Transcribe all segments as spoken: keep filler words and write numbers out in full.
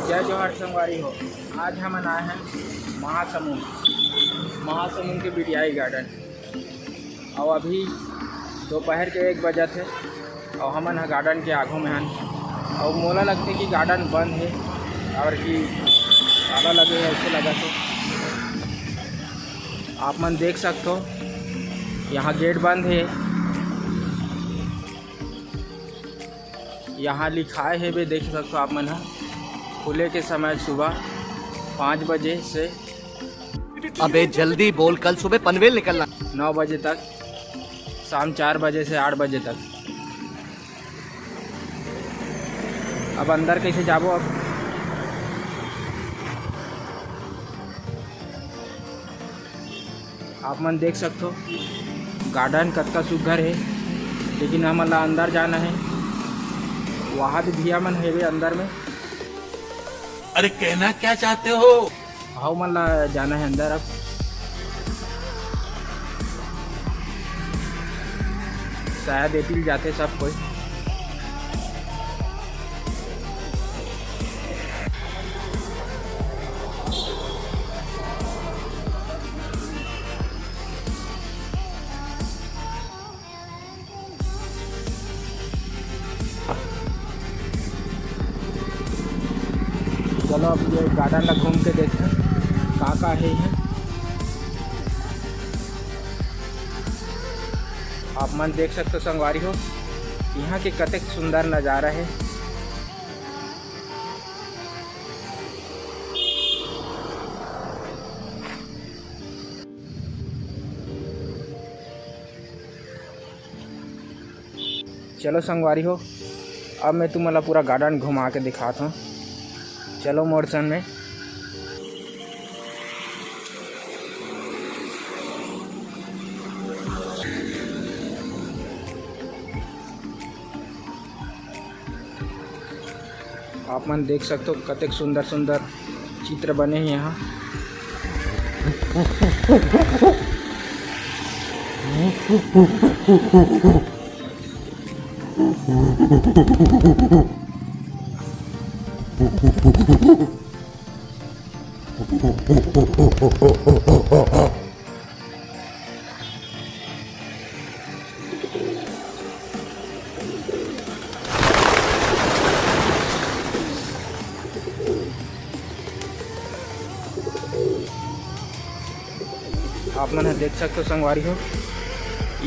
जय जोहार संगवारी हो, आज हमन आए हन महासमुंद, महासमुंद के बीडीआई गार्डन। अउ अभी दोपहर के एक बजत हे, अउ हमन ह गार्डन के आघू में हन। अउ मोला लगथे कि गार्डन बंद हे, काबर कि ताला लगे हे, ऐसे लगत हे। आप मन देख सकथो, यहाँ गेट बंद हे। यहाँ लिखाए हेबे, देख सकथो आप मन ह, खुले के समय सुबह पाँच बजे से अबे जल्दी बोल, कल सुबह पनवेल निकलना। नौ बजे तक, शाम चार बजे से आठ बजे तक। अब अंदर कैसे जाबो? अब आप मन देख सकथो, गार्डन कतका सुघर हे, लेकिन हमन ला अंदर जाना हे। वहाँ भी भैया मन हेवे अंदर में। अरे, कहना क्या चाहते हो? हाँ, हमन ला जाना हे अंदर। अब शायद एती ले जाथे सब कोई। चलो, अब ये गार्डन ला घूम के देखथन, का का हे इहाँ। आप मन देख सकथो संगवारी हो, इहाँ के कतेक सुंदर नजारा हे। चलो संगवारी हो, अब मैं तुमन ला पूरा गार्डन घुमा के दिखात हूँ। चलो मोर संग में। आप मन देख सकथो, कतेक सुंदर सुंदर चित्र बने हे यहाँ। आप मन ह देख सकथो संगवारी हो,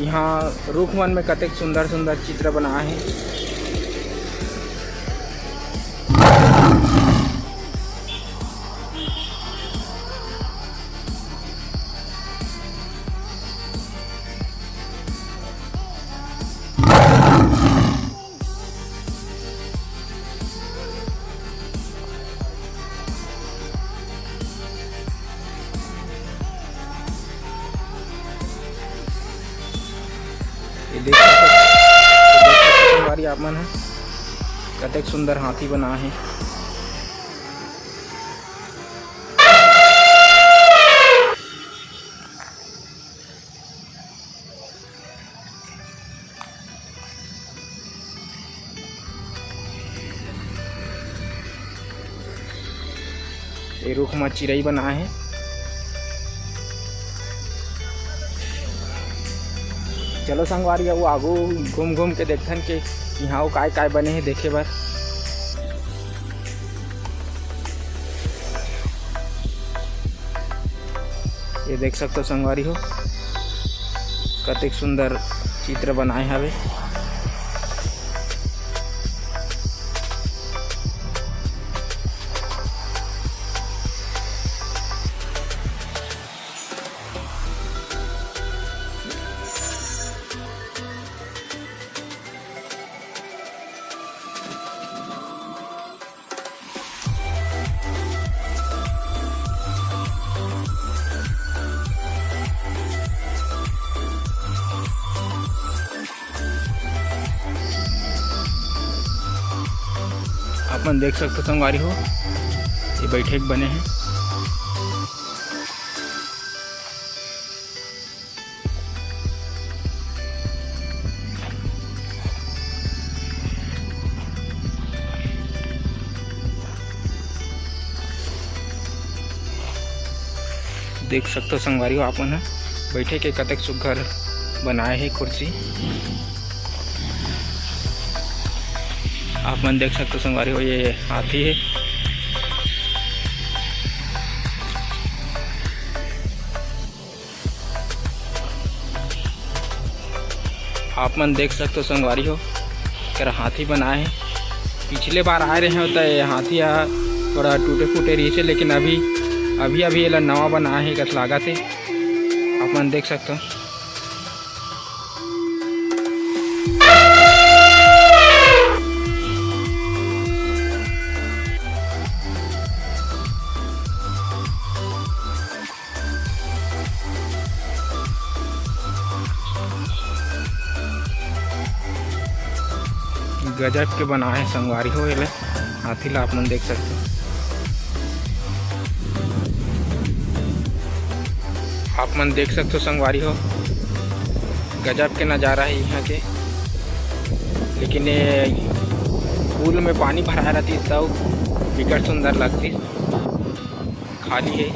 इहाँ रुख मन में कतेक सुंदर सुंदर चित्र बनाए हे। ये देख सकत, ये देख सकत संगवारी आप मन ह, कतेक सुंदर हाथी बना हे। ये रुख म चिरई बनाए हे। चलो संगवारी, अउ आगू घूम घूम के देखथन के इहाँ अउ काय काय बने हे देखे बर। ये देख सकथो संगवारी हो, कतेक सुंदर चित्र बनाए हवे। आप मन देख सकथो संगवारी हो, ये बैठे के बने हे। देख सकथो संगवारी हो, आप मन ह बइठे के कतेक सुघ्घर बनाए हे कुर्सी। आप मन देख सकथो संगवारी हो, ये हाथी हे। आप मन देख सकथो संगवारी हो, एकर हाथी बनाए हे। पिछले बार आए रहे हो त ये हाथी ह थोड़ा टूटे फूटे रहिस हे, लेकिन अभी, अभी, अभी एला नवा बनाए हे कस लागत हे। आप मन देख सकथो। गजब के बनाए हे संगवारी हो, एला हाथी ला आप मन देख सकथो। आप मन देख सकथो संगवारी हो, गजब के नजारा हे इहाँ के। लेकिन ये पूल में पानी भराए रहतिस तब बिकट सुंदर लगतिस, खाली हे।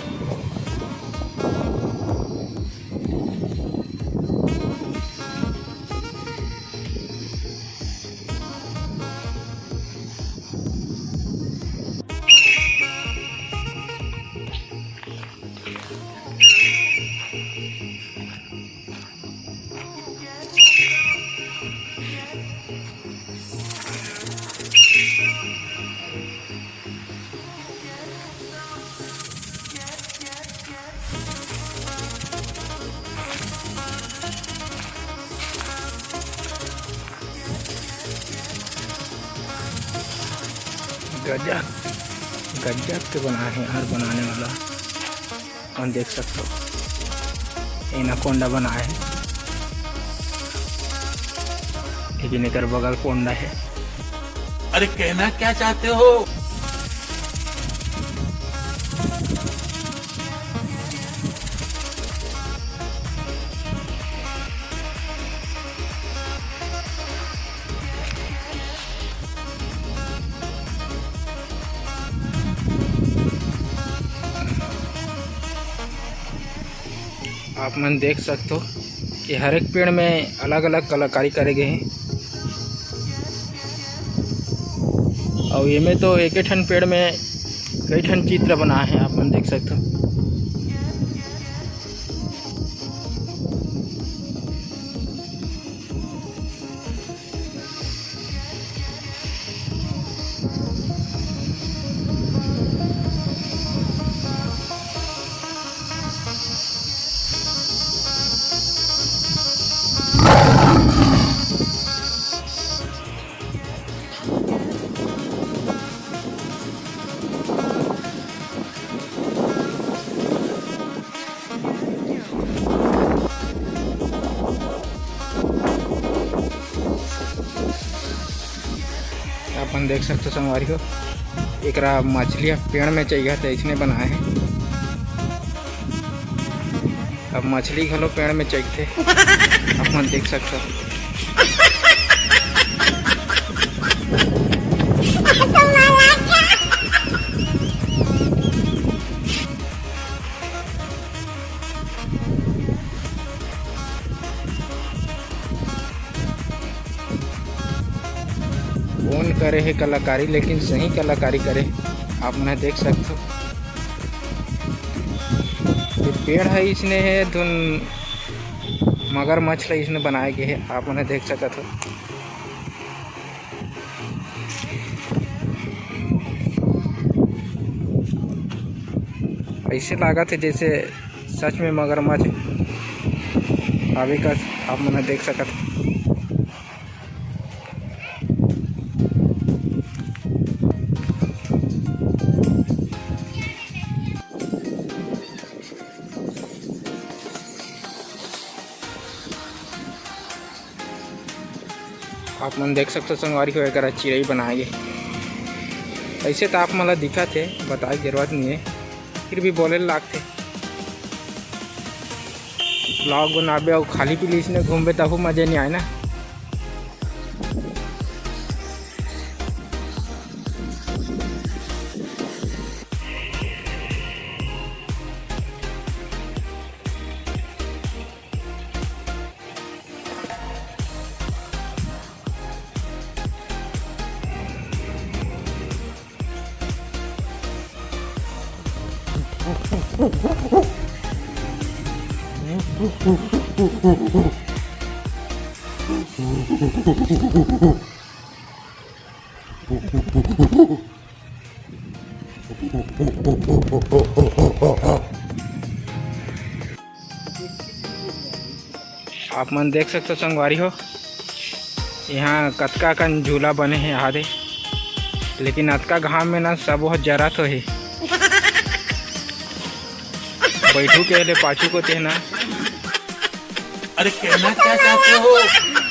गजब, गजब के बनाए हे यार बनाने वाला। हम देख सकथो, एनाकोंडा बनाए हे, लेकिन एकर बगल कोंडा हे। अरे, कहना क्या चाहते हो? आप मन देख सकथो कि हर एक पेड़ में अलग-अलग कलाकारी करे गे हे, अउ एमे तो एके ठन पेड़ में कई ठन चित्र बनाए हे, आप मन देख सकथो। अपन देख सकथो संगवारी हो, एकरा मछली ह पेड़ में चघथे, अइसने बनाए हे। अब मछली घलो पेड़ में चघथे, अपन देख सकथो। कोन करे हे कलाकारी, लेकिन सही कलाकारी करे, आप मन देख सकथो। ये पेड़ ह इसने हे, धुन मगरमच्छ ल इसने बनाए गे हे, आप मन देख सकत हो। ऐसे लागत हे जैसे सच में मगरमच्छ आवे का, आप मन देख सकत हो। आप मन देख सकथो संगवारी हो, एकरा चिरई बनाए गे। ऐसे तो आप मन ला दिखत हे, बताए के जरूरत नहीं है, फिर भी बोले लागथे। Vlog बनाबे अउ खाली पीली इसने घूमबे, तहू मजे नहीं आए ना। आप मन देख सकते हो संगवारी हो, यहाँ कतका कन झूला बने हे आदे, लेकिन अतका घाम में ना सब वो जरत होही। बैठू के ले पाछू को तेहना। अरे कहना क्या चाहते हो?